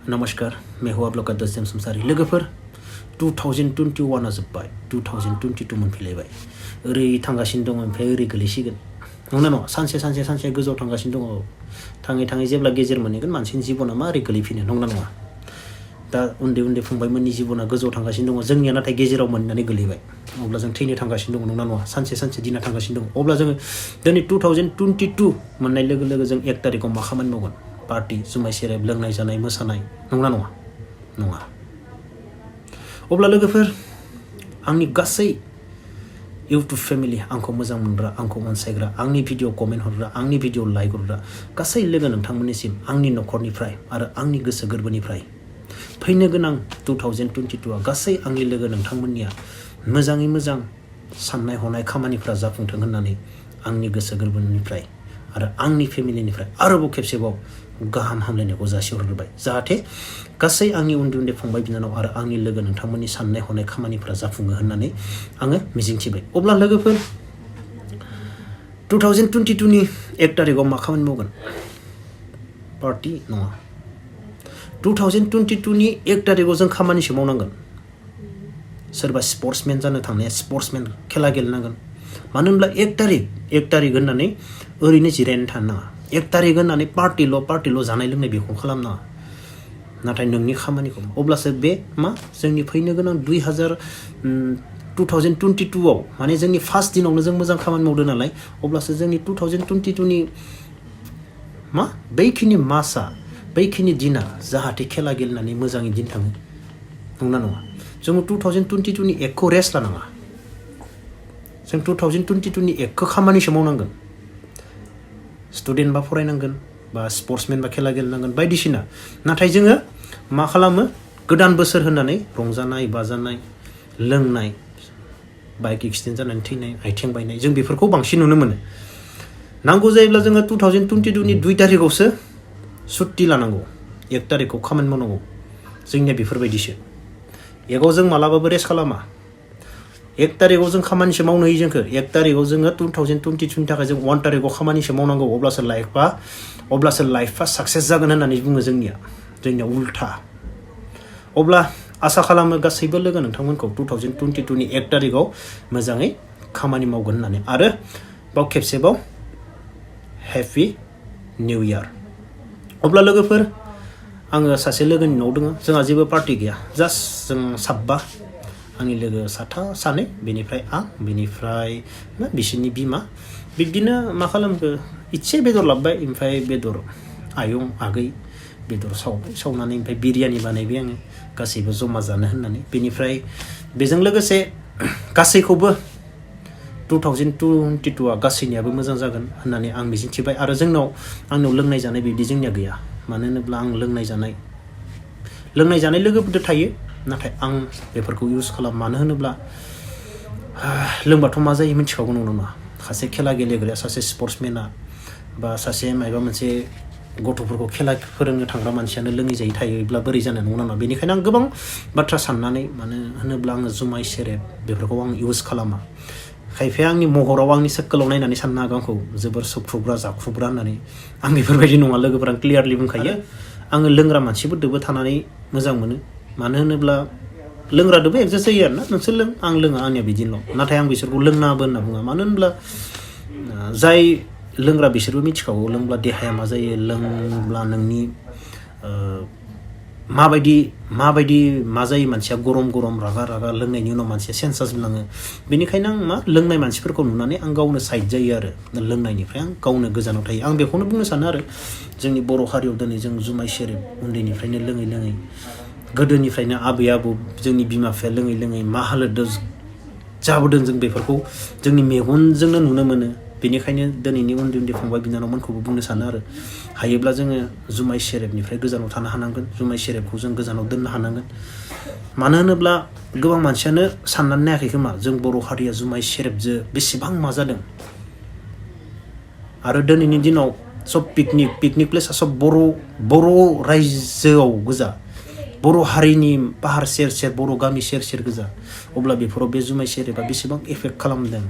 नमस्कार मैं हूं आप लोग का दोस्त संसारी लोगोफोर 2021 आ जोब्बाय 2022 मोनफैलायबाय ओरै थांगासिनो दं ओमफ्राय ओरै गोलैसिगोन नंगौना नङा सानसे गोजौआव थांगासिनो दङ थाङै थाङै जेब्ला गेजेर मोनहैगोन मानसिनि जिबना मारै गोलैफिनो नंगौना नङा दा उन्दै फंबायमोननि जिबना गोजौआव थांगासिनो दङ जोंनिया नाथाय गेजेराव मोननानै गोलैबाय अब्ला जों थैनो थांगासिनो दङ नंगौना नङा सानसे दिना थांगासिनो दङ अब्ला जोङो दिनै 2022 मोननाय लोगो लोगो जों 1 तारिखआव मा खामानि मावगोन पार्टी जुमाय सेरेब लोंनाय जानाय मोसानाय नंगौना नङा अब्ला लोगोफोर आंनि गासै YouTube फेमिलि आंखौ मोजां मोनग्रा आंखौ अनसायग्रा आंनि भिडिअ कमेन्ट हरग्रा आंनि भिडिअ लाइक हरग्रा गासै लोगो नोंथांमोननिसिम आंनि नखरनिफ्राय आरो आंनि गोसो गोरबोनिफ्राय फैनो गोनां 2022 आ गासै आंनि लोगो नोंथांमोननिया मोजाङै मोजां साननाय हनाय खामानिफोरा जाफुंथों होननानै आंनि गोसो गोरबोनिफ्राय आरो आंनि फेमिलिनिफ्राय आरोबाव खेबसेबाव गाहाम हामलायनायखौ जासिहरबाय जाहाथे गासै आंनि उन्दै फंबाय बिनानाव आरो आंनि लोगो नोंथांमोननि साननाय हनाय खामानिफोरा जाफुङो होननानै आङो मिजिंथिबाय अब्ला लोगोफोर 2022 नि 1 तारिखआव मा खामानि मावगोन पार्टी नङा 2022 नि 1 तारिखआव जों खामानिसो मावनांगोन सोरबा स्पर्ट्समेन जानो थांनाया स्पर्ट्समेन खेला गेलेनांगोन मानो होनब्ला 1 तारिख होननानै ओरैनो जिरायनानै थानो नाङा 1 तारिख होननानै पार्टील' जानाय लोंनाय बेखौ खालामनाङा नाथाय नोंनि खामानिखौ अब्लासो बे मा जोंनि फैनो गोनां 2022 आव माने जोंनि फार्स्ट दिनावनो जों मोजां खामानि मावदों नालाय अब्लासो जोंनि 2022 नि मा बैखिनि मासआ बैखिनि दिना जाहाथे खेला गेलेनानै मोजाङै दिन थाङो नंगौना नङा जों 2022 नि 1 खौ रेस्ट लानाङा जों 2022 नि 1 खौ खामानिसो मावनांगोन स्टुडेन्ट बा फरायनांगोन बा स्पर्ट्समेन बा खेला गेलेनांगोन बायदिसिना नाथाय जोङो मा खालामो गोदान बोसोर होननानै रंजानाय बाजानाय लोंनाय बाइक एक्सिडेन्ट जानानै थैनाय आथिं बायनाय जों बेफोरखौ बांसिन नुनो मोनो नांगौ जायोब्ला जोङो 2022 नि 2 तारिखआवसो सुट्टि लानांगौ 1 तारिखआव खामानि मावनांगौ जोंनिया बेफोरबायदिसो 1 आव जों मालाबाबो रेस्ट खालामा 1 तारिखआव जों खामानिसो मावनो होयो जोंखौ 1 तारिखआव जोङो 2022 नि थाखाय जों 1 तारिखआव खामानिसो मावनांगौ अब्लासो लाइफआ साक्सेस जागोन होननानै बुङो जोंनिया उल्था अब्ला आसा खालामो गासैबो लोगो नोंथांमोनखौ 2022 नि 1 तारिखआव मोजाङै खामानि मावगोन होननानै आरो बाव खेबसेबाव हेपि निउ इयार अब्ला लोगोफोर आङो सासे लोगोनि न'आव दङ जोंहा जेबो पार्टी गैया जास्ट जों साबा आंनि लोगो सानै बेनिफ्राय आं बेनिफ्राय बिसोरनि बिमा बिब्दिनो मा खालामखो इसे बेदर लाबोबाय ओमफ्राय बेदर आयं आगै बेदर सावनानै ओमफ्राय बिरियानि बानायबाय आङो गासैबो जमा जानो होननानै बेनिफ्राय बेजों लोगोसे गासैखौबो 2022 आ गासैनियाबो मोजां जागोन होननानै आं मिजिंथिबाय आरो आंनाव लोंनाय जानाय बिब्दि जोंनिया गैया मानो होनोब्ला आं लोंनाय जानाय लोगोफोरजों थायो नाथाय आं बेफोरखौ इउज खालाम मानो होनोब्ला लोंबाथ' मा जायो मिथिखागौ नङा सासे खेला गेलेग्राया सासे स्पर्ट्समेना बा सासे मायबा मोनसे गथ'फोरखौ खेला फोरोंनो थांग्रा मानसियानो लोङै जायै थायोब्ला बोरै जानो नङा बेनिखायनो आं गोबां बाथ्रा साननानै मानो होनोब्ला आङो जुमाय सेरेब बेफोरखौ आं इउज खालामा खायफाया आंनि महराव आंनि सार्कोलाव नायनानै साननो हागौ आंखौ जोबोर सोबख्रुबग्रा जाख्रुबग्रा होननानै आं बेफोरबायदि नङा लोगोफोरा क्लियारलि बुंखायो आङो लोंग्रा मानसिफोरजोंबो थानानै मोजां मोनो मानो होनोब्ला लोंग्रादोबो एडजास्ट जायो आरोना नोंसोर लों आं लोङा आंनिया बिदिल' नाथाय आं बिसोरखौ लोंनाङाबो होनना बुङा मानो होनब्ला जाय लोंग्रा बिसोरबो मिथिखागौ लोंब्ला देहाया मा जायो लोंब्ला नोंनि माबायदि मा जायो मानसिया गरम रागा लोंनायनि उनाव मानसिया सेन्सास नाङो बेनिखायनो आं लोंनाय मानसिफोरखौ नुनानै आं गावनो साइड जायो आरो लोंनायनिफ्राय आं गावनो गोजानाव थायो आं बेखौनो बुंनो सानो आरो जोंनि बर' हारियाव दिनै जों जुमाय सेरेब उन्दैनिफ्रायनो लोङै गोदोनिफ्रायनो आबै आबौ जोंनि बिमा बिफाया लोङै मा हालोद जाबोदों जों बेफोरखौ जोंनि मेगनजोंनो नुनो मोनो बेनिखायनो दिनैनि उन्दै फंबाय बिनानावमोनखौबो बुंनो सानो आरो हायोब्ला जोङो जुमाय सेरेबनिफ्राय गोजानाव थानो हानांगोन जुमाय सेरेबखौ जों गोजानाव दोननो हानांगोन मानो होनोब्ला गोबां मानसियानो साननानै नायाखै खोमा जों बर' हारिया जुमाय सेरेबजों बेसेबां मा जादों आरो दिनैनि दिनाव सब पिकनिक प्लेसआ सब बर' रायजोआव गोजा बर' हारिनि पाहार सेर बर' गामि सेर गोजा अब्ला बेफोराव बे जुमाय सेरेबा बेसेबां एफेक्ट खालामदों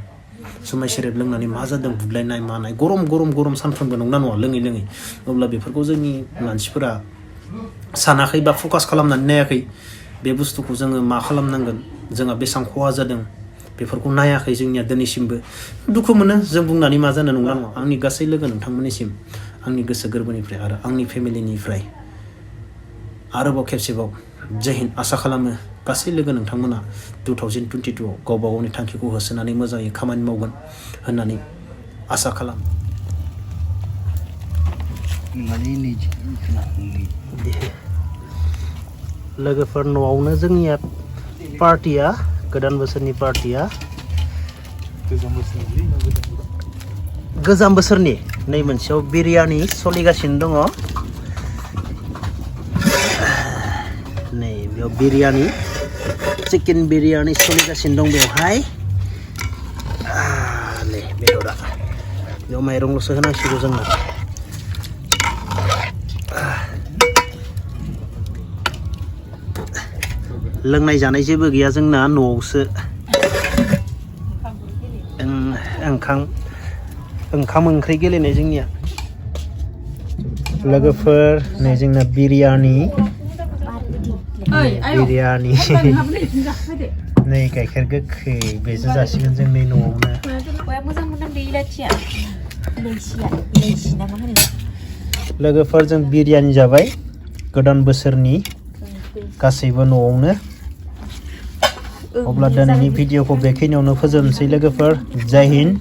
जुमाय सेरेब लोंनानै मा जादों बुग्लायनाय मानाय गरम सानफ्रोमबो नङा लोङै अब्ला बेफोरखौ जोंनि मानसिफोरा सानाखै बा फकास खालामनानै नायाखै बे बुस्थुखौ जोङो मा खालामनांगोन जोंहा बेसेबां खहा जादों बेफोरखौ नायाखै जोंनिया दिनैसिमबो दुखु मोनो जों बुंनानै मा जानो नंला नङा आंनि गासै लोगो नोंथांमोननिसिम आंनि गोसो गोरबोनिफ्राय आरो आंनि फेमिलिनिफ्राय आरोबाव खेबसेबाव जय हिन्द आसा खालामो गासै लोगो नोंथांमोना 2022 आव गावबा गावनि थांखिखौ होसोनानै मोजाङै खामानि मावगोन होननानै आसा खालामो लोगोफोर न'आवनो जोंनिया पार्टिया गोदान बोसोरनि पार्टिया गोजाम बोसोरनि नै मोनसेयाव बिरियानि सोलिगासिनो दङ नै बेयाव बिरियानि चिकेन बिरियानि सोलिगासिनो दं बेवहाय नै बेदरा बेयाव माइरंल'सो होनांसिगौ जोंना लोंनाय जानाय जेबो गैया जोंना न'आवसो ओंखाम ओंख्रि गेलेनाय जोंनिया लोगोफोर नै जोंना बिरियानि नै गाइखेर गोखै बेजों जासिगोन जों नै न'आवनो लोगोफोर जों बिरियानि जाबाय गोदान बोसोरनि गासैबो न'आवनो अब्ला दिनैनि भिडिअखौ बेखिनियावनो फोजोबनोसै लोगोफोर जय हिन्द